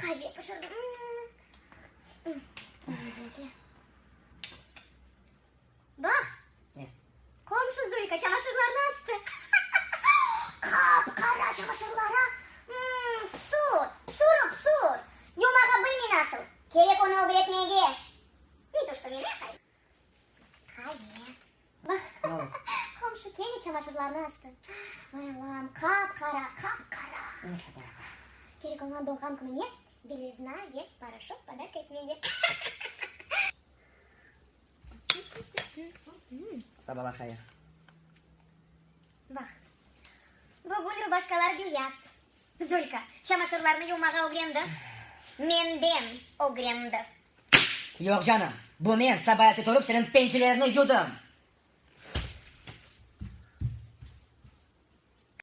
Qave pişirdim. Lezzetli. Baq! Ne? Qomşu Zulka çamaşırlarnı astı. Qap-qara çamaşırlar, a! Psur, psuru-psur! Yumağa bilmey nasıl. Kerek onı ögretmege. Ne to, što men aqay. Qave. Baq, qomşu kene çamaşırlarnı astı. Vay Allam, qap-qara, qap-qara. Kerek oña doğğan kününe belizna ve poroşok podarka etmege. Sabalar hayır. Baq, bugün rubaşkalar beyaz. Zulka, çamaşırlarnı yuvmağa ögrendi. Menden ögrendi. Yoq, canım, bu men saba erte turıp seniñ pencerelerini yuvdım.